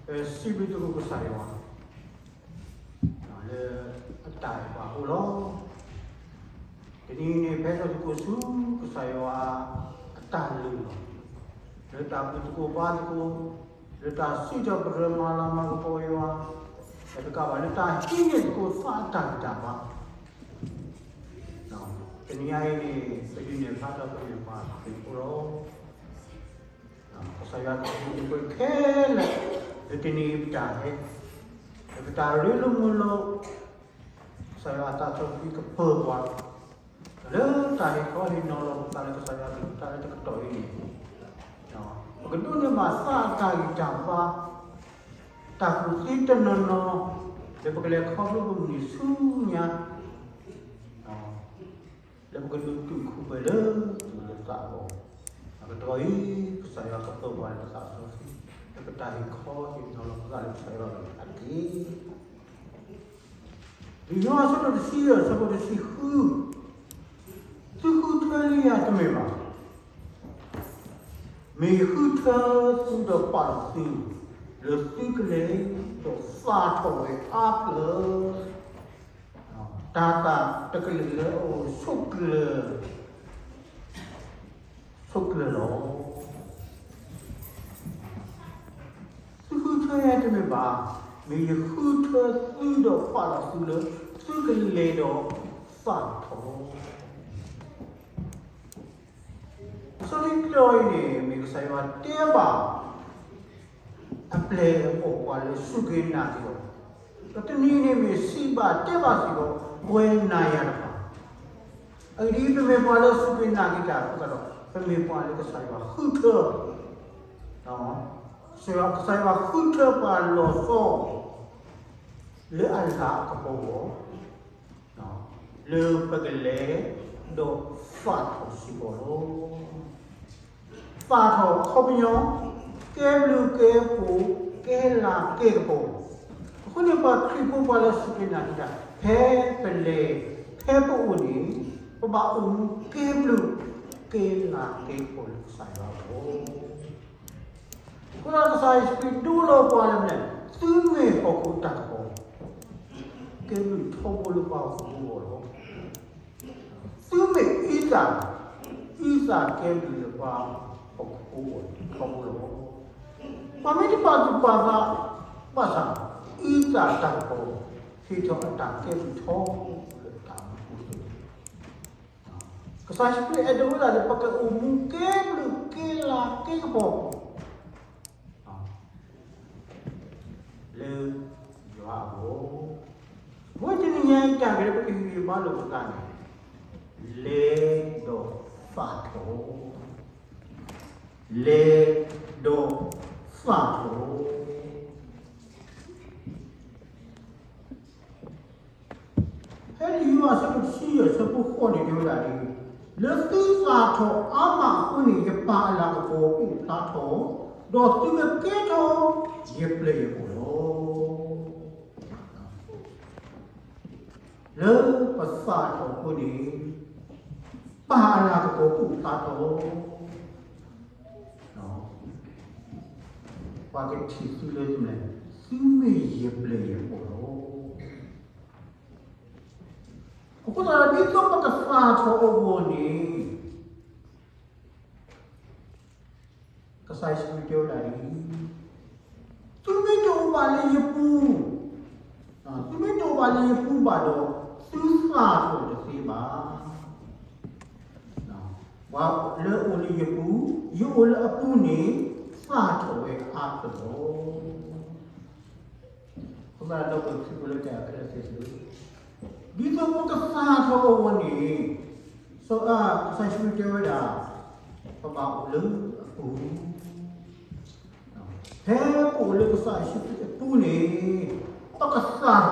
စံးဘျုးသကိးကစၢ်ယွၤ လၢအတၢ်အဲၣ်ပှၤအဃိလီၤ. တနံၤအံၤန့ၣ် ပဟဲထီၣ်သကိးဆူကစၢ်ယွၤအတၢ်လုၢ်လီၢ်, လၢတၢ်ဘူၣ်သကိးဘါသကိး, လၢတၢ်စံးထီၣ်ပတြၢၤမၤလၤမၤကပီၤယွၤ, ဒီးတကးဘၣ် လၢတၢ်ဟံးန့ၢ်သကိးသးအတၢ်ဂံၢ်တၢ်ဘါ, တနံၤအံၤန့ၣ် ပဒုးနဲၣ်ဖျါထီၣ်ပမ့ၢ်ပှၤခရံာ်ဖိလီၤ. ကစၢ်ယွၤကပူၤကပှဲၤခဲလၢာ် လၢတနံၤအံၤပတၢ်ဟဲ, လၢပတၢ်ရ့လိာ်မုာ်လိာ်, ကစၢ်ယွၤအသးစီဆှံကပၢၤပှၤ, လၢတၢ်ဟ့ၣ်ခီဟ့ၣ်နီၤလီၤပသးလၢကစၢ်ယွၤအကလုၢ်ကထါလၢတကတီၢ်အံၤန့ၣ်, ပကဒိးန့ၢ်ဘၣ်သးအတၢ်ဂံၢ်တၢ်ဘါ, တၢ်ကူၣ်သ့တနီၤနီၤ, လၢပကလဲၤခီဖျိပမုၢ်နံၤဆူညါ လၢပကဒုးတူၢ်ခူၣ်ပှဲၤလၢသူၣ်လၢသးအဂီၢ်, အကတီၢ်အံၤ ကစၢ်ယွၤကပၢၤပှၤလၢပသးစီဆှံ, လၢပတၢ်ဟ့ၣ်ခီဟ့ၣ်နီၤလီၤပသးလၢကစၢ်ယွၤအကလုၢ်ကထါတက့ၢ်. လံာ်ယိၤဟၣ်အဆၢဒိၣ်တဆံယဲၢ် အဆၢဖိတဆံဃု, သုဃုထၢလံယၤတမ့ၢ်ဘၣ်. မ့ၢ်ယဃုထၢသုဒီးပာ်လီၤသု, လၢသုကလဲၤဒီးသၣ်ထီၣ်ဝဲအါဖျၢၣ်, တၤသၣ်တကလုာ်လၢအအိၣ်ဆိးကျၢၤ ဆိးကျၢၤလီၤ. သုဃုထၢယၤတမ့ၢ်ဘၣ်, မ့ၢ်ယဃုထၢသုဒီးပာ်လီၤသုလၢ သုကလဲၤဒီးသၣ်ထီၣ် စီၤလံာ်တတီၤအံၤန့ၣ် မ့ၢ်ကစၢ်ယွၤတဲဘၣ် အပျဲၢ်အဘီၣ်ပှၤလၢစူၢ်က့ၤနာ်က့ၤအီၤ, ဒီးတနံၤန့ၣ်မ့ၢ်စံးဘၣ်တဲဘၣ်စ့ၢ်ကီး ပဝဲနၤယၤတဖၣ်, အဂ့ၢ်ဒ်အံၤ ပမ့ၢ်ပှၤလၢစူၢ်က့ၤနာ်က့ၤတၢ်အဃိသတးဒီး ပမ့ၢ်ပှၤလၢကစၢ်ယွၤဃုထၢ ကစၢ်ယွၤကစၢ်ယွၤဃုထၢပှၤလီၤဆီ လၢအလၤအကပီၤအဂီၢ်, လၢပကလဲၤဒီးသၣ်ထီၣ်စ့ၢ်ကီးလီၤ. သၣ်ထီၣ်အခီပညီ, ကဲဘျုးကဲဖှိၣ်, ကဲလၤကဲကပီၤ, အဃိန့ၣ် ပှၤခရံာ်ဖိပှၤလၢစူၢ်က့ၤနာ်က့ၤတၢ် ဖဲပလဲၤ ဖဲပအိၣ်န့ၣ် ပဘၣ်အိၣ်မူကဲဘျုး ကဲလၤကဲကပီၤလၢကစၢ်ယွၤအဂီၢ် အဃိဒီးကစၢ်ယ့ၣ်ၡူးခရံာ်ဒိလီၤပှၤလၢမနုၤလဲၣ်, သုမ့ၢ်ဟီၣ်ခိၣ်တၢ်ကပီၤ, ကဲဘျုးထီဘိလၢပှၤဟီၣ်ခိၣ်ဖိအဂီၢ်လီၤ. သုမ့ၢ်အံသၣ်, အံသၣ်ကဲဘျုးလၢပှၤဟီၣ်ခိၣ်ဖိအဂီၢ်ထီဘိလီၤ. ပှၤမ့ၢ်တပာ်သူၣ်ပာ်သးဘၣ်ဆၣ်, အံသၣ်တၢ်ကပီၤ ဟ့ၣ်ထီၣ်အတၢ်ကဲဘျုးထီဘိလၢတၢ်အိၣ်မူအပူၤ ကစၢ်ယ့ၣ်ၡူးခရံာ်အဲၣ်ဒိးဝဲဒၣ်လၢပကအိၣ်မူကဲဘျုးကဲလၤကဲကပီၤ လၢယွၤအဂီၢ်, အဝဲတနံၤညါအံၤတၢ်ဂ့ၢ်လၢပကဟ့ၣ်ဂံၢ်ဟ့ၣ်ဘါလိာ်ပသးန့ၣ်, လဲၤဒီးသၣ်ထီၣ်, လဲၤဒီးသၣ်ထီၣ် ဖဲလံာ်ယိၤဟၣ်အဆၢဒိၣ်တဆံယဲၢ် အဆၢဖိဃိးန့ၣ် တဲဝဲဒၣ်ဒ်အံၤ, လၢသုသၣ်ထီၣ်အါမးအဃိန့ၣ် ယပၢ်အလၤကပီၤအိၣ်ဖျါထီၣ်, ဒီးသုကကဲထီၣ်ယပျဲၢ်ယဘီၣ်လီၤ. လၢပသၣ်ထီၣ်အဃိန့ၣ် ပၢ်အလၤကပီၤအိၣ်ဖျါထီၣ် ပှၤကထံၣ်သုလၢသုလဲၣ်, သုမ့ၢ်ယပျဲၢ်ယဘီၣ်လီၤ. အဃိသတးဒီး ဒ်သိးပကသၣ်ထီၣ်အဂီၢ်န့ၣ်, ကစၢ်ယ့ၣ်ၡူးခရံာ်တဲဝဲဒၣ်ဒ်အံၤ, သုမ့ၢ်တအိၣ်ဘၣ်လၢယပူၤ, သုမ့ၢ်တအိၣ်ဘၣ်လၢယပူၤဘၣ်ဒီး သုသၣ်ထီၣ်တသ့ဘၣ်. ပှၤလၢအအိၣ်လၢယပူၤ, ယအိၣ်လၢအပူၤန့ၣ် သၣ်ထီၣ်ဝဲအါဖျၢၣ်လီၤ. အဃိသတးဒီး ပကထံၣ်ဖိလၢတၢ်ခဲလၢာ်သ့ၣ်သု, ဒ်သိးပကသၣ်ထီၣ်အဂီၢ်န့ၣ်, စီၤအၣ် ကစၢ်ယ့ၣ်ၡူးခရံာ်တဲဝဲဒၣ်, ပဘၣ်အိၣ်လၢအပူၤ, ဖဲပအိၣ်လၢကစၢ်ယ့ၣ်ၡူးခရံာ်အပူၤန့ၣ်, ပကသၣ်ထီၣ်လီ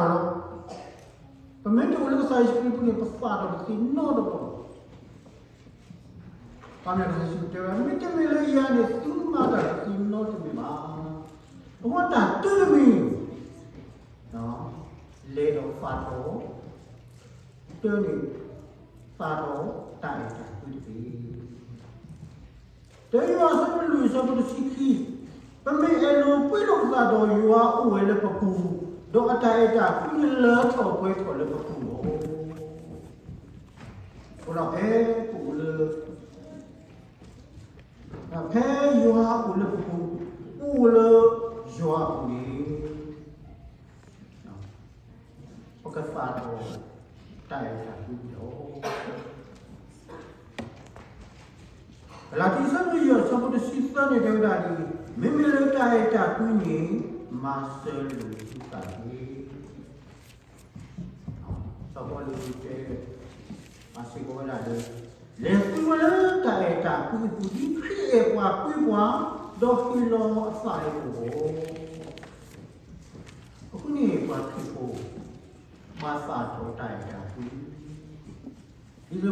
ၤ. ပမ့ၢ်တအိၣ်လၢကစၢ်ယ့ၣ်ၡူးခရံာ်အပူၤန့ၣ် ပသၣ်ထီၣ်တသ့နီတပီၤလီၤ. ဘၣ်မနုၤကစၢ်ယ့ၣ်ၡူးခရံာ်တဲဝဲ, မ့တမ့ၢ်လၢယၤန့ၣ် သုမၤတၢ်တသ့နီတမံၤဘၣ်. အဃိတၢ်တမံၤ, လဲၤဒီးသၣ်ထီၣ်, တၢန့ၣ်, သၣ်ထီၣ်တၢ်အဲၣ်တၢ်ကွံတက့ၢ်. တၢယိၤဟၣ်အဆၢဒိၣ်လွံၢ်အဆၢဖိတဆံခံ, ပမ့ၢ်အဲၣ်လိာ်ကွံလိာ်ပသးဒီး ယွၤအိၣ်ဝဲလၢပပူၤ, ဒီးအတၢ်အဲၣ်တၢ်ကွံလၢထီၣ်ပှဲၤထီၣ်လၢပပူၤလီၤ. အဃိဒီးဖဲပအိၣ်လၢ ဖဲယွၤအိၣ်လၢပပူၤ, ပအိၣ်လၢယွၤအပူၤန့ၣ် ပကသၣ်ထီၣ်တၢ်အဲၣ်တၢ်ကွံလီၤ. ကလၤတံ အဆၢဒိၣ်ယဲၢ် အဆၢဖိတဆံသၢန့ၣ် တဲဝဲဒၣ်ဒ်အံၤ, မ့မ့ၢ်လၢတၢ်အဲၣ်တၢ်ကွံန့ၣ် မၤစၢၤလိာ်သုသးတက့ၢ်. စီၤပီလူးတဲ မၤစ့ၢ်ကီးဝဲဒၣ်လၢ လဲၤဃုဝဲလၢတၢ်အဲၣ်တၢ်ကွံအပူၤ ဒ်ခရံာ်အဲၣ်ပှၤကွံပှၤ, ဒီးဟ့ၣ်လီၤအသးလၢပဂီၢ်. အဃိန့ၣ် ပှၤခရံာ်ဖိ ပှၤသၣ်ထီၣ်တၢ်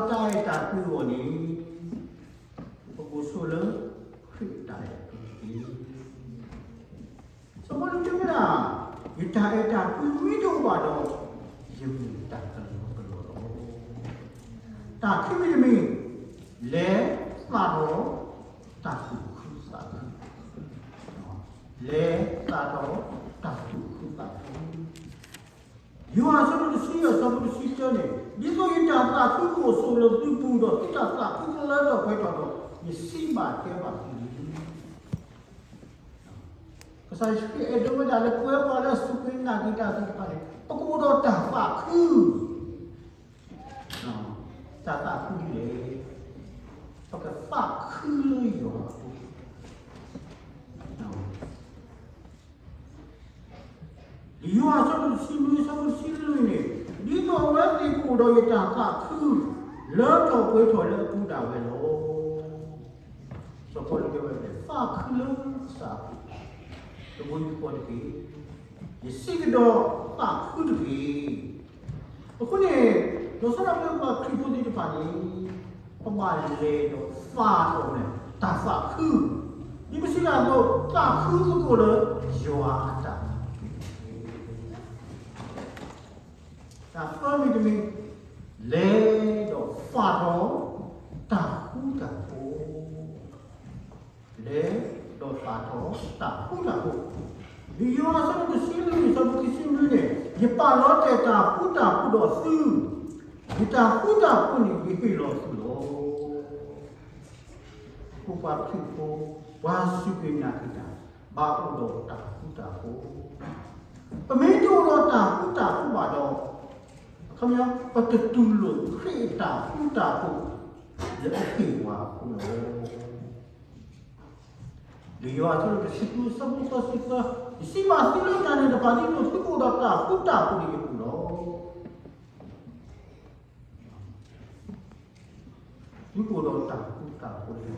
အဲၣ်တၢ်ကွံ, ဒ်သိးပကသၣ်ထီၣ်တၢ်အဲၣ်တၢ်ကွံအဂီၢ်န့ၣ် ပကအိၣ်ဆိးလၢ ခရံာ်အတၢ်အဲၣ်တၢ်ကွံတက့ၢ်. စီၤပီလူးတဲဝဲဒၣ်, ယတၢ်အဲၣ်တၢ်ကွံမ့ၢ်တအိၣ်ဘၣ်ဒီး ယမ့ၢ်တၢ်ကလီကလီလီၤ. တၢ်ခံမံၤတမံၤ, လဲၤသၣ်ထီၣ်တၢ်သူၣ်ခုသးခု, လဲၤသၣ်ထီၣ်တၢ်သူၣ်ခုသးခု. ယိၤဟၣ်အဆၢဒိၣ်တဆံ အဆၢဖိတဆံတၢန့ၣ်, ဒ်သိးယတၢ်သးခုကအိၣ်ဆိးလၢသုပူၤဒီး သုတၢ်သးခုကလၢထီၣ်ပှဲၤထီၣ်ဒီး ယစံးဘၣ်တဲဘၣ်သုလံ. ကစၢ်ယ့ၣ်ၡူးခရံာ်အဲၣ်ဒိးဝဲဒၣ်လၢပဝဲပှၤလၢအစူၢ်က့ၤနာ်က့ၤတၢ်သ့ၣ်တဖၣ်န့ၣ် ပကအိၣ်ဒီးတၢ်သးခု, တၢ်သးခုဒ်လဲၣ်, ပကသးခုလၢယွၤအပူၤ. လံာ်ယိၤဟၣ်အဆၢဒိၣ်တဆံနွံ အဆၢဖိတဆံလွံၢ်န့ၣ်, ဒ်သိးအဝဲသ့ၣ်ကအိၣ်ဒီးယတၢ်သးခု လၢထီၣ်ပှဲၤထီၣ်လၢအပူၤဒၣ်ဝဲလီၤ. စီၤပီလူးတဲဝဲဒၣ် သးခုလၢကစၢ်အပူၤ, တဘိယူၢ်ဃီတက့ၢ်. ယစံးကဒီးသးခုတက့ၢ်. အဃိန့ၣ်, လီၤဆီဒၣ်ပဝဲပှၤခရံာ်ဖိသ့ၣ်တဖၣ်န့ၣ်, ပဘၣ်လဲၤဒီးသၣ်ထီၣ်န့ၣ် တၢ်သးခု, ဒ်ပစံးတၢ်အသိး သးခုသကိးလၢယွၤအတၢ် တၢ်သၢမံၤတမံၤ, လဲၤဒီးသၣ်ထီၣ်တၢ်ဃူတၢ်ဖိး, လဲၤဒီးသၣ်ထီၣ်တၢ်ဃူတၢ်ဖိး. လံာ်ယိၤဟၣ်အဆၢဒိၣ်တဆံလွံၢ် အဆၢဖိခံဆံနွံန့ၣ်, ယပာ်လီၤတဲာ်တၢ်ဃူတၢ်ဖိးဒီးသု, ယတၢ်ဃူတၢ်ဖိးန့ၣ် ယဟ့ၣ်လီၤသုလီၤ. ပပှၤခရံာ်ဖိ, ပှၤစူၢ်က့ၤနာ်က့ၤတၢ်, ဘၣ်အိၣ်ဒီးတၢ်ဃူတၢ်ဖိး. ပမ့ၢ်တအိၣ်ဒီးတၢ်ဃူတၢ်ဖိးဘၣ်ဒီး, အခီပညီ ပတတူၢ်လိာ်ခရံာ်အတၢ်ဃူတၢ်ဖိး လၢအဟ့ၣ်ပှၤအဃိလီၤ. လံာ်ယိၤဟၣ်အဆၢဒိၣ်တဆံဃု အဆၢဖိသၢဆံသၢ, ယစံးဘၣ်သုလၢတၢ်န့ၣ်တဖၣ် ဒ်သိးသုကအိၣ်ဒီးတၢ်ဃူတၢ်ဖိးလၢယပူၤလီၤ. သုကအိၣ်ဒီးတၢ်ဃူတၢ်ဖိးလၢယပူၤလီၤ.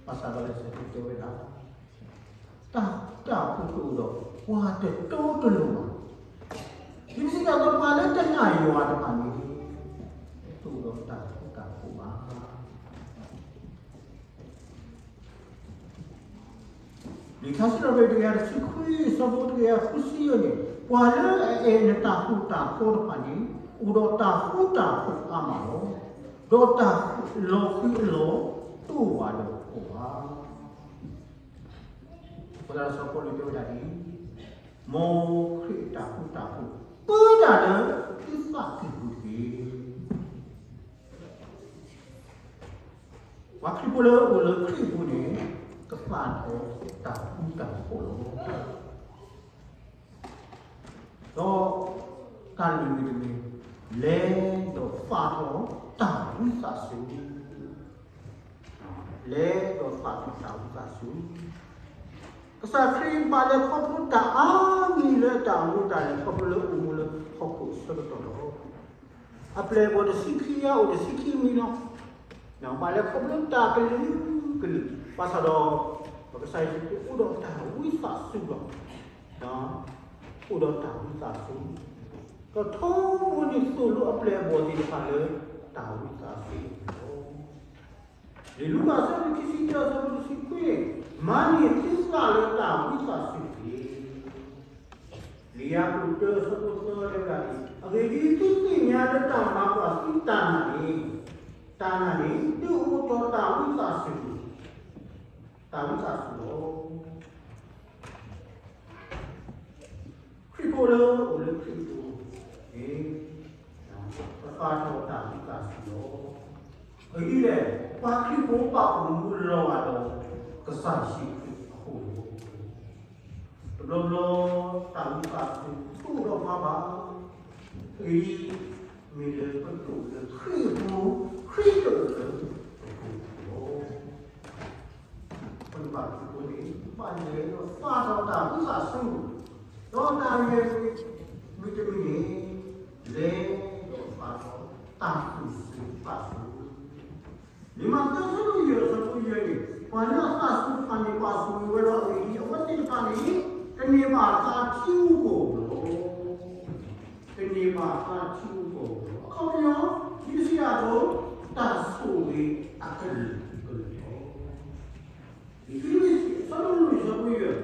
ဘၣ်ဆၣ်ဒီးလံာ်စီဆှံတဲဝဲဒၣ်, တၢ်ဃူတၢ်ဖိးတအိၣ်ဒီး ပှၤတတိတလိၤဘၣ်. ဒ်ပစံးတၢ်အသိး ပှၤလၢတနာ်ယွၤတဖၣ်န့ၣ် တအိၣ်ဒီးတၢ်ဃူတၢ်ဖိးဘၣ်. လံာ်ထါစံးထီၣ်ပတြၢၤ တကယၤတဆံခွံ အဆၢဖိတကယၤဃုဆံယဲၢ်န့ၣ်, ပှၤလၢအအဲၣ်နတၢ်သိၣ်တၢ်သီတဖၣ်န့ၣ် အိၣ်ဒီးတၢ်ဃူတၢ်ဖိးအါမးလီၤ. ဒီးတၢ်လီၤဃံၤအလီၢ် တအိၣ်ဘၣ်ဒီးအီၤဘၣ်. အဃိသတးဒီးစီၤပီလူးတဲဝဲဒၣ်ဒ်အံၤ, မ်ခရံာ်အတၢ်ဃူတၢ်ဖိး ပၢတၢ်လၢသုသးကံၢ်ပူၤတက့ၢ်. ပှၤခရံာ်ဖိလၢအိၣ်လၢခရံာ်အပူၤန့ၣ် ကသၣ်ထီၣ်တၢ်ဃူတၢ်ဖိးလီၤ. ဒီးတၢ်လွံၢ်မံၤတမံၤ, လဲၤဒီးသၣ်ထီၣ်တၢ်ဝံသးစူၤ, လဲၤဒီးသၣ်ထီၣ်တၢ်ဝံသးစူၤ. ကစၢ်ခရံာ်ဘၣ်လဲၤခီဖျိတၢ်အါမံၤလၢတၢ်အိၣ်မူတၢ်လဲၤခီဖျိလၢအိၣ်မူလၢဟီၣ်ခိၣ်အဆၢကတီၢ်လီၤ. အပျဲၢ်အဘီၣ်တဆံခံဂၤအိၣ်တဆံခံမံၤလီၤ. ဘၣ်လဲၤခီဖျိတၢ်ကလုာ်ကလုာ်, ဘၣ်ဆၣ်ဒီး ပကစၢ်ယ့ၣ်ၡူးခရံာ်အိၣ်ဒီးတၢ်ဝံသးစူၤလီၤ. အိၣ်ဒီးတၢ်ဝံသးစူၤ, ဒီးထိးဘိန့ၣ်သိၣ်လိအပျဲၢ်အဘီၣ်သ့ၣ်တဖၣ်လၢတၢ်ဝံသးစူၤလီၤ. လံာ်လူၤကၣ်အဆၢဒိၣ်ခံဆံတၢ အဆၢဖိတဆံခွံန့ၣ်, မၤန့ၢ်သုသးလၢတၢ်ဝံသးစူၤတက့ၢ်. လံာ်ယၤကိာ်တၢ အဆၢဖိသၢတဲဝဲဒၣ်ဒ်အံၤ, အဂ့ၢ်ဒ်အံၤ, သုသ့ၣ်ညါလၢတၢ်မၤကွၢ်သုတၢ်နာ်န့ၣ်, တၢ်နာ်န့ၣ် ဒုးအိၣ်ထီၣ်တၢ်ဝံသးစူၤ တၢ်ဝံသးစူၤလီၤ. ခရံာ်ဖိလၢအိၣ်လၢခရံာ်ဖိန့ၣ် ကသၣ်ထီၣ်တၢ်ဝံသးစူၤလီၤ. အဂ့ၢ်ဒ်လဲၣ်, ပှၤခရံာ်ဖိဘၣ်အိၣ်မူလီၤဂာ်ဒီး ကစၢ်ယ့ၣ်ၡူးခရံာ်အဃိလီၤ. တဘျီဘျီ တၢ်ဝံသးစူၤတအိၣ်ဒီးပှၤဘၣ်. အဂ့ၢ်ဒ်အံၤ, မ့ၢ်လၢပတအိၣ်လၢခရံာ်အပူၤ, ခရံာ်တအိၣ်လၢပပူၤလီၤ. ပှၤခရံာ်ဖိန့ၣ် ဘၣ်လဲၤဒီးသၣ်ထီၣ်တၢ်ဝံသးစူၤ, ဒီးတၢ်ဂ့ၢ်မ့ၢ်တမံၤန့ၣ် လဲၤဒီးသၣ်ထီၣ်တၢ်သူၣ်စူၤသးစူၤ လံာ်မးသဲ အဆၢဒိၣ်ယဲၢ် အဆၢဖိယဲၢ်န့ၣ်, ပှၤလၢအသၣ်စူၤတဖၣ်န့ၣ် ဘၣ်ဆိၣ်ဂ့ၤဝဲဒီးအဂ့ၢ်ဒ်အံၤ, အဝဲသ့ၣ်တဖၣ်န့ၣ် ကန့ၢ်ဘၣ်သါထံအူကီၢ်လီၤ. ကန့ၢ်ဘၣ်သါထံအူကီၢ်လီၤ. အခီပညီ, ဒ်ပစံးဒၣ်အသိး, တၢ်ဆိၣ်ဂ့ၤအကလုာ်ကလုာ်လီၤ. လံာ်ဖံလံးပံး အဆၢဒိၣ်လွံၢ် အဆၢဖိယဲၢ်,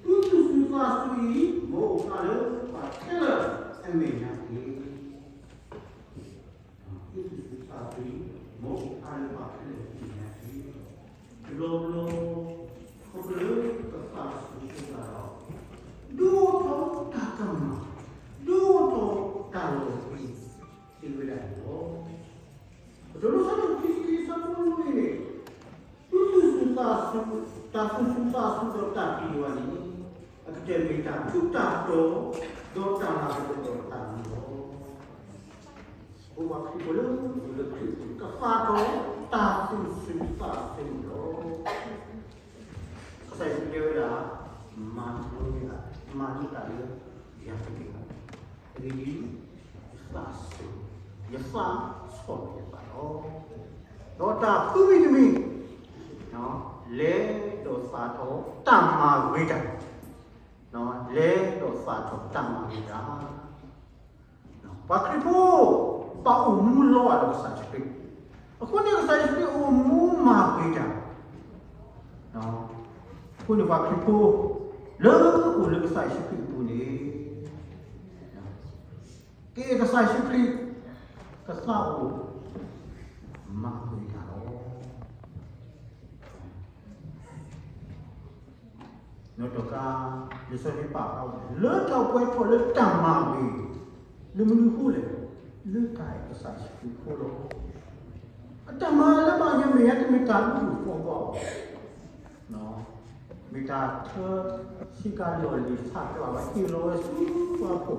သုသူၣ်စူၤသးစူၤအံၤ မ်အိၣ်ဖျါလၢပှၤခဲလၢာ်အမဲာ်ညါတက့ၢ်. သုသူၣ်စူၤသးစူၤအံၤ မ်အိၣ်ဖျါလၢပှၤခဲလၢာ်အမဲာ်ညါတက့ၢ်. တဘျီဘျီ ခီဖျိလၢပသးစူၤအဃိသတးဒီး ဒိၣ်ထီၣ်တၢ်ကမၣ်, ဒိၣ်ထီၣ်တၢ်လီၤပှီၤသ့ဝဲဒၣ်န့ၣ်လီၤ. ပတြၢၤ အဆၢဒိၣ်ခံဆံခံ အဆၢဖိလွံၢ်န့ၣ်, သုသူၣ်စူၤသးစူၤ, တၢ်သူၣ်စူၤသးစူၤဒီးတၢ်ပျံၤယွၤန့ၣ် အကတၢၢ်မ့ၢ်တၢ်ထူးတၢ်တီၤ, ဒီးတၢ်လၤကပီၤဒီးတၢ်မူလီၤ. ပဝဲခရံာ်ဖိလၢအိၣ်လၢခရံာ်အပူၤ ကသၣ်ထီၣ်တၢ်သူၣ်စူၤသးစူၤန့ၣ်လီၤ. ကစၢ်ယ့ၣ်ၡူးတဲဝဲဒၣ်, မၤလိတၢ်, မၤလိတၢ်လၢယၤတက့ၢ်. အဂ့ၢ်ဒ်အံၤ, ယသးစူၤ, ယသးဆီၣ်လီၤယသးလီၤ. ဒီးတၢ်ဃုမံၤတမံၤ, လဲၤဒီးသၣ်ထီၣ်တၢ်မၤဂ့ၤတၢ်, လဲၤဒီးသၣ်ထီၣ်တၢ်မၤဂ့ၤတၢ်. ပှၤခရံာ်ဖိ ဘၣ်အိၣ်မူလီၤဂာ်ဒီးကစၢ်ယ့ၣ်ၡူးခရံာ်, အဃိန့ၣ် ကစၢ်ယ့ၣ်ၡူးခရံာ်အိၣ်မူမၤဂ့ၤတၢ်. အဃိန့ၣ် ပှၤခရံာ်ဖိ လၢအိၣ်လၢကစၢ်ယ့ၣ်ၡူးခရံာ်အပူၤန့ၣ် ကကစၢ်ယ့ၣ်ၡူးခရံာ် ကသးအိၣ်မၤဂ့ၤတၢ်လီၤ. နီၢ်တကါ လံာ်စီဆှံပာ်ဖျါဝဲ လၢထီၣ်ပှဲၤထီၣ်လၢတၢ်မၤဂ့ၤ, လၢမနုၤအဃိလဲၣ်, လၢတၢ်အဲၣ်ကစၢ်ယ့ၣ်ၡူးခရံာ်အဃိလီၤ. အတၢ်မၤလၢဘၣ်ယမဲာ်ညါတမ့ၢ်တၢ်လုၢ်ဒိၣ်ပှီၢ်ဘၣ် မ့ၢ်တၢ်ထၢဆ့ကၤလီၢ်လံၤဆၣ်ကျါဘၣ် ဟ့ၣ်လီၤဝဲဆူပှၤဖှီၣ်ဖိ,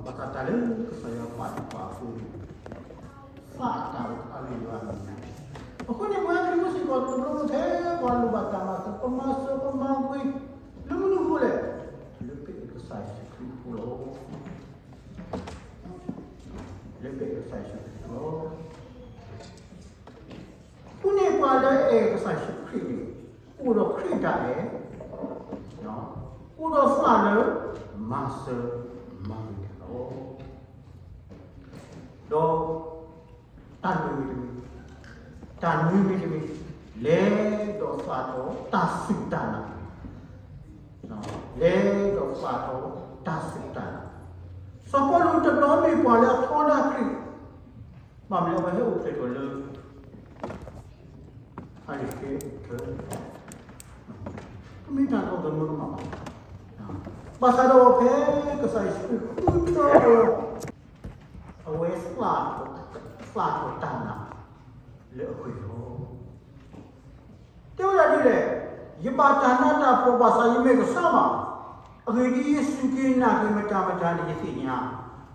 ဘၣ်ဆၣ်တၢ်လၢကစၢ်ယွၤပာ်ဒံးပှၤအဃိန့ၣ် သးတၢ်အိၣ်ဖျါလၢယွၤအမဲာ်ညါ. အဃိန့ၣ် ပဝဲခရံာ်ဖိစ့ၢ်ကီး တဘျီဘျီဖဲပှၤလိၣ်ဘၣ်တၢ်မၤစၢၤ ပမၤစၢၤပမၤဝံၤ လၢမနုၤအဃိလဲၣ်, လၢပအဲၣ်ကစၢ်ယ့ၣ်ၡူးခရံာ်အဃိလီၤ. လၢပအဲၣ်ကစၢ်ယ့ၣ်ၡူးခရံာ်အဃိလီၤ. အဃိန့ၣ်ပှၤလၢအအဲၣ်ကစၢ်ယ့ၣ်ၡူးခရံာ်န့ၣ် အိၣ်ဒီးခရံာ်တၢ်အဲၣ်, အိၣ်ဒီးသးလၢမၤစၢၤမၤဝံၤတၢ်လီၤ. ဒီးတၢ်နွံမံၤတမံၤ, တၢ်နွံမံၤတမံၤ, လဲၤဒီးသးထီၣ်တၢ်စူၢ်တၢ်နာ်, လဲၤဒီးသးထီၣ်တၢ်စူၢ်တၢ်နာ်. စီၤပီလူးတဘျီမ့ၢ်ပှၤလၢအထီဒါခရံာ် ဘၣ်မနုၤအဝဲဟဲအိၣ်ဖျဲၣ်ထီၣ်လၢ ဖၤရံၤၡဲအအိၣ်, တမ့ၢ်တၢ်ကီကမၢကမၣ်ဘၣ်. ဘၣ်ဆၣ်ဒီးဖဲကစၢ်ယ့ၣ်ၡူးခရံာ်ဃုထၢအီၤ အဝဲသးထီၣ်တၢ်နာ်လၢအဂ့ၢ်လီၤ. တဲဝဲဒၣ်ဒ်လဲၣ်, ယဘၣ်တၢ်နးတၢ်ဖှီၣ်ဘၣ်ဆၣ်ယမ့ၢ်ကစၢ်မး, အဂ့ၢ်ဒ်အံၤ, ယစူၢ်က့ၤနာ်က့ၤမတၤမတၤန့ၣ်ယသ့ၣ်ညါ,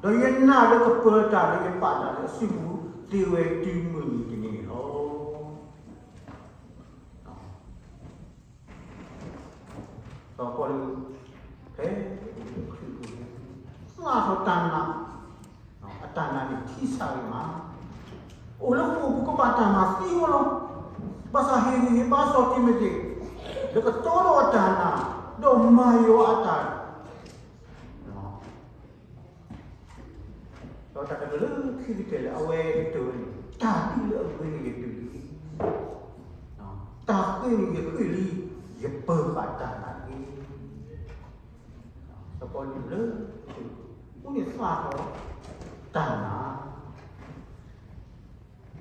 ဒီးယနာ်လၢကပၢၤတၢ်လၢယပာ်တၢ်လၢအစုပူၤသ့ဝဲတုၤမုၢ်နံၤတနံၤန့ၣ်လီၤ. စီၤပီလူး ဖဲအိၣ်လၢခရံာ်အပူၤန့ၣ် သးထီၣ်တၢ်နာ်, အတၢ်နာ်န့ၣ်ထံဆးဂ့ၤမး, အိၣ်လၢဃိာ်ပူၤကဘၣ်တၢ်မၤသံအီၤလီၤ. ဘၣ်ဆၣ်ဟ့ၣ်ဂံၢ်ဟ့ၣ်ဘါစီၤတံၤမသ့း လၢကတီဒီးအတၢ်နာ်, ဒီးမၤယွၤအတၢ် ဒီးတၢ်ကတိၤလၢခံကတၢၢ်လၢအဝဲကတိၤန့ၣ်, တၢ်ဒုးလၢအဂ့ၤန့ၣ်ယဒုးလံ, တၢ်ဃ့န့ၣ်ယဃ့လံ, ယပၢၤဃာ်တၢ်နာ်တက့ၢ်. စီၤပီလူးလၢ အဃိန့ၣ်သးထီၣ်တၢ်နာ် ဒီး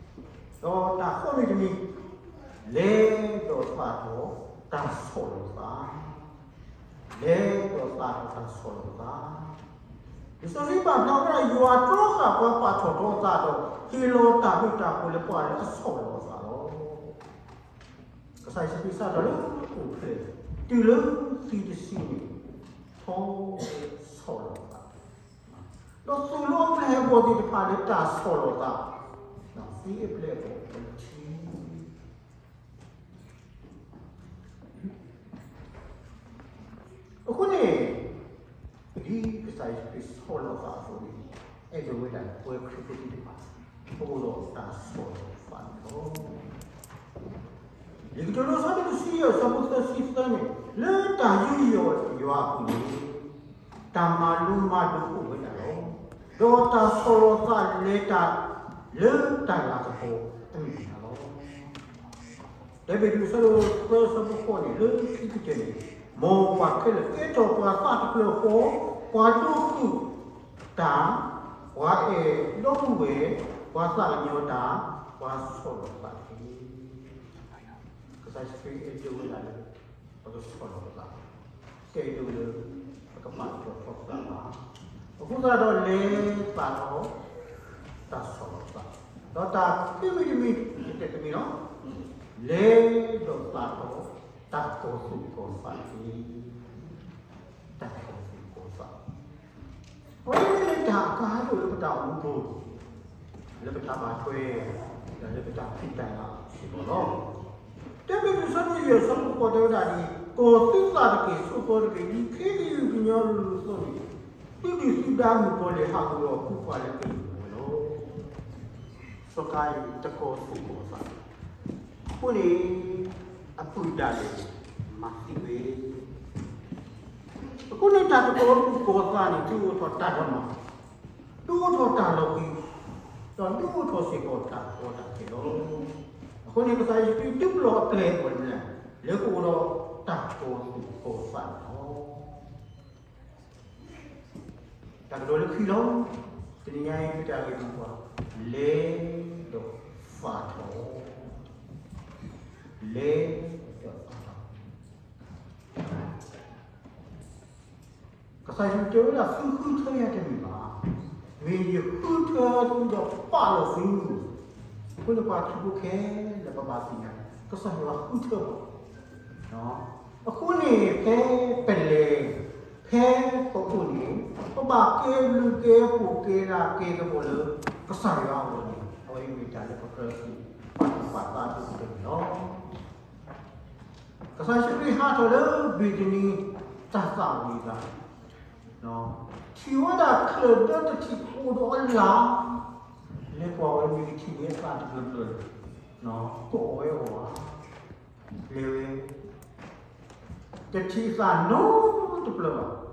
တၢ်ဃီမံၤတမံၤ, လဲၤဒီးသၣ်ထီၣ်တၢ်ဆီၣ်လီၤသး, လဲၤဒီးသၣ်ထီၣ်တၢ်ဆီၣ်လီၤသး. လံာ်စီဆှံပာ်ဖျါဝဲဒၣ် ယွၤတြီဃာ်ပှၤပာ်ထီၣ်ထီအသးဒီး ဟ့ၣ်လီၤတၢ်ဘျုးတၢ်ဖှိၣ်လၢပှၤလၢအဆီၣ်လီၤအသးလီၤ. ကစၢ်ယ့ၣ်ၡူးခရံာ်စးထီၣ်လၢအအိၣ်ဖျဲၣ် တုၤလၢသံတဆံန့ၣ် ထီၣ်ဆီၣ်လီၤသး, ဒီးသိၣ်လိအပျဲၢ်အဘီၣ်သ့ၣ်တဖၣ်လၢတၢ်ဆီၣ်လီၤသး, သံအပျဲၢ်အဘီၣ်အထံ အဃိန့ၣ် ဒ်ကစၢ်ယ့ၣ်ၡူးခရံာ်ဆီၣ်လီၤသးအသိးန့ၣ် အဲၣ်ဒိးဝဲဒၣ်ပဝဲခရံာ်ဖိသ့ၣ်တဖၣ် ပအိၣ်ဒီးတၢ်ဆီၣ်လီၤသးန့ၣ်လီၤ. လံာ်ကတိၤဒိ အဆၢဒိၣ်တဆံယဲၢ် အဆၢဖိသၢဆံသၢန့ၣ် လၢတၢ်ယူးယီၣ်ယွၤအပူၤန့ၣ် တၢ်မၤလိမၤဒိးအိၣ်ဝဲဒၣ်လီၤ. ဒီးတၢ်ဆီၣ်လီၤသးလဲၤတၢ်လၢတၢ်လၤကပီၤအမဲာ်ညါလီၤ. တၢ်ဘ့ၣ်ဒုး အဆၢဒိၣ်သၢ အဆၢဖိဃိးန့ၣ် လၢခံကတၢၢ်န့ၣ် မ်ပှၤခဲလၢာ်ကဲထီၣ်ပှၤသးတဖျၢၣ်ဃီ, ပှၤဒိးဃုာ်တၢ်, ပှၤအဲၣ်ဒိးဝဲ, ပှၤသးကညီၤတၢ်, ပှၤဆီၣ်လီၤသးတက့ၢ်. ကစၢ်ယ့ၣ်ၡူးခရံာ်အဲၣ်ဒိးဝဲဒၣ်လၢ ပကဆီၣ်လီၤပသး, တအဲၣ်ဒိးလၢ ပကပာ်ထီၣ်ထီသးဘၣ်. အဃိသတးဒီးလဲၤသၣ်ထီၣ် တၢ်ဆီၣ်လီၤသး, ဒီးတၢ်ခံမံၤတမံၤ ယတဲတမံၤလီၤ. လဲၤဒီးသၣ်ထီၣ် တၢ်ကီၤသူၣ်ကီၤသးတက့ၢ်. တၢ်ကီၤသူၣ်ကီၤသး အဝဲမ့ၢ်တၢ်အကါဒိၣ်လၢပတၢ်အိၣ်မူပူၤ, လၢပတၢ်ဘၣ်ထွဲ, ဒီးလၢပတၢ်ဖံးတၢ်မၤစ့ၢ်ကီးလီၤ. တၢ်ဘ့ၣ်ဒုး အဆၢဒိၣ်ယဲၢ် အဆၢဖိဃိးတဲဝဲဒၣ်ဒ်အံၤ, ကီၤသူၣ်သးတက့ၢ်, ဆိးသီတက့ၢ်, ဒ်ခ့ကယုၢ်ကညီလိၤလိၤအသိးန့ၣ်, သုဒုၣ်သုဒါမုၣ်ကီၤလံၢ် ဟးဂီၤဒီးဃုပှၤလၢကယုၢ်ဝဲလီၤ. စီၤကၤယံၣ်တကီၤသူၣ်ကီၤသး, အဃိန့ၣ် အပုၢ်ဒၣ်လဲာ် မၤသံဝဲ အဃိန့ၣ် တၢ်တကီၤသူၣ်ကီၤသးန့ၣ် ဒုးအိၣ်ထီၣ်တၢ်ဒိၣ်မး, ဒုးအိၣ်ထီၣ်တၢ်လီၤပျံၤ, ဒီးဒုးအိၣ်ထီၣ်စ့ၢ်ကီးတၢ်ကီတၢ်ခဲလီၤ. အဃိန့ၣ် ကစၢ်ယ့ၣ်ၡူးခရံာ်ဒုးပလီၢ်အကျဲအဂီၢ်န့ၣ် လၢကအိၣ်ဒီးတၢ်ကီၤသူၣ်ကီၤသးန့ၣ်လီၤ. တၢ်ကတိၤလၢခံလီၤ. တနံၤညါအံၤ ပတၢ်ဂ့ၢ်မိၢ်ပှၢ်, လဲၤဒီးသၣ်ထီၣ်, လဲၤဒီးသၣ်ထီၣ်. ကစၢ်ယ့ၣ်ၡူးတဲဝဲဒၣ် သုဃုထၢယၤတမ့ၢ်ဘၣ်, မ့ၢ်ယဃုထၢသုဒီးပာ်လီၤသု. အဃိန့ၣ် ပှၤခရံာ်ဖိခဲလၢာ် ပဘၣ်သ့ၣ်ညါ ကစၢ်ယွၤဃုထၢပှၤ အဃိန့ၣ် ဖဲပလဲၤ, ဖဲပအိၣ်န့ၣ် ပဘၣ်ကဲဘျုးကဲဖှိၣ်ကဲလၤကဲကပီၤလၢ ကစၢ်ယွၤအဂီၢ်န့ၣ် အဝဲအံၤမ့ၢ်တၢ်လၢပကြၢးစံးပာ်ထီၣ်ပာ်သးဒိၣ်ကတၢၢ်န့ၣ်လီၤ. ကစၢ်ယ့ၣ်ၡူးခရံာ်ဟးထီၣ်လၢဘ့းသနံ တၢ်သးဝံၤအသး, ထံၣ်ဝဲဒၣ်ချၢၣ်ဒၢတထံၣ်အိၣ်ဒီးအလၤ လဲၤကွၢ်ဝဲမ့ၢ်ကထံၣ်န့ၣ်အသးတဖျၢၣ်ဖျၢၣ်, ကိးဝဲအီၤဧါ, လဲၤဝဲ တထံၣ်အ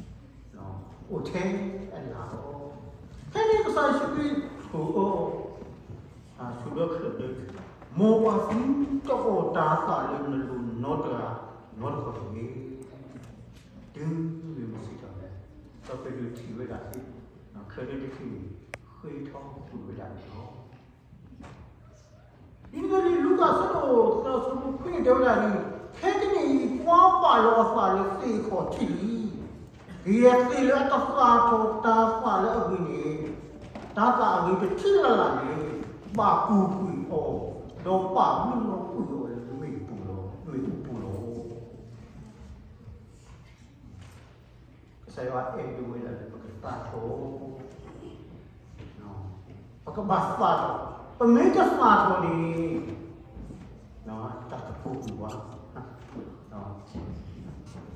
သးနီတဖျၢၣ်ဘၣ်, အိၣ်ထဲအလၤလီၤ. ဖဲန့ၣ်ကစၢ်ယ့ၣ်ၡူးခရံာ်ဆိၣ်အၢ ဆိၣ်ဒီးချၢၣ်ဒၢ, မ်ပှၤသံတအီၣ်တၤသၣ်လၢနလိၤနီတဂၤနီတခီၣ်တဂ့ၤ. တုၤမ့ၢ်မုၢ်ဆ့ၣ်ထီၣ်လဲၣ်, စီၤပ့းတရူးထံၣ်ဝဲဒၣ်သ့ၣ်, ချၢၣ်ဒၢတထံၣ်န့ၣ် ဃ့ထီကွံာ်ဝဲဒၣ်န့ၣ်လီၤ. ဒ်သိးလံာ်လူၤကၣ်အဆၢဒိၣ်သၢ အဆၢဖိခွံန့ၣ်တဲဝဲဒၣ်ဒ်အံၤ, ခဲကနံၣ်အံၤ ကွၢ်ပာ်လီၤအသးလၢသ့ၣ်ခီၣ်ထံးလံ. ကယဲၢ်သ့ၣ်လၢအတသၣ်ထီၣ်တၤသၣ်လၢအဂ့ၤန့ၣ်, တၤသၣ်အဂ့ၤတထံၣ်လၢ်လၢ်န့ၣ်, ဘၣ်ကူၣ်ကွံာ်အီၤ, ဒီးဘၣ်မုၢ်လီၤကွံာ်အီၤလၢမ့ၣ်အူပူၤလီၤ, မ့ၣ်အူပူၤလီၤ. ကစၢ်ယွၤအဲၣ်ဒိးဝဲဒၣ်လၢပကသၣ်ထီၣ်, ပကဘၣ်သၣ်ထီၣ်, ပမ့ၢ်တသၣ်ထီၣ်န့ၣ်, တၢ်တပိာ်မုၣ်ဘၣ်,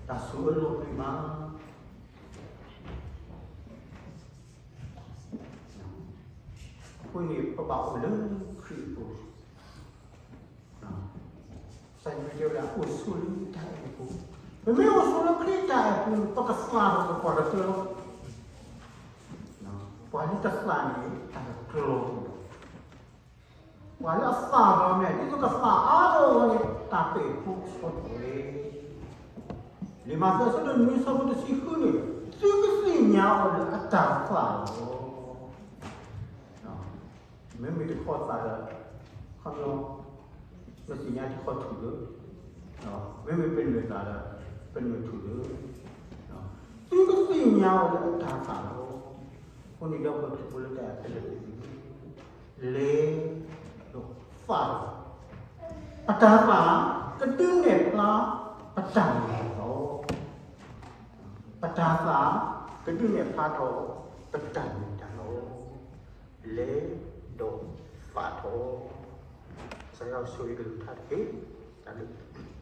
တၢ်ဆိၣ်အၢလီၤပျံၤမး. အဃိန့ၣ် ပဘၣ်အိၣ်လၢခရံာ်အပူၤ ကစၢ်ယွၤတဲဝဲဒၣ် အိၣ်ဆိးလၢတၢ်အဲၣ်အပူၤ, ပမ့ၢ်အိၣ်ဆိးလၢခရံာ်တၢ်အဲၣ်အပူၤန့ၣ် ပကသၣ်ထီၣ်သပှၢ်တဖျၢၣ်လီၤ. ပှၤလၢတသၣ်န့ၣ် တၢ်တကျီၤလီၤ. ပှၤလၢအသၣ်ထီၣ်န့ၣ် ဒ်သိးကသၣ်အါထီၣ်အဂီၢ်န့ၣ် တၢ်ပဲာ်ဖိဆီတလဲ. လံာ်မးသဲ အဆၢဒိၣ်နွံ အဆၢဖိတဆံဃုန့ၣ်, သုကသ့ၣ်ညါအီၤလၢအတၢ်သၣ်လီၤ. မ့မ့ၢ်တခီသၣ်ဒီး ခီဖျိ မ့ၢ်သ့ၣ်ညါတခီထူၣ်လၢ, မ့မ့ၢ်ပနွဲၢ်သးဒီး ပနွဲၢ်ထူၣ်လၢ, သုကသ့ၣ်ညါအီၤလၢအတၤသၣ်လီၤ. အဃိန့ၣ်ဒီးပှၤခရံာ်ဖိလၢတၢ်အဲၣ်ခဲလၢာ်သ့ၣ်သုဧၢ, လဲၤဒီးသၣ်ထီၣ်, ပတၤသၣ်ကဒုးနဲၣ်ဖျါပတၢ်မ့ၢ်တၢ်တီလီၤ. ပတၤသၣ်ကဒုးနဲၣ်ဖျါထီၣ်ပတၢ်မ့ၢ်တၢ်တီလီၤ. လဲၤဒီးသၣ်ထီၣ်. ကစၢ်ယွၤဆိၣ်ဂ့ၤကလုၢ်ကထါတက့ၢ်. တၢ်ဘျုး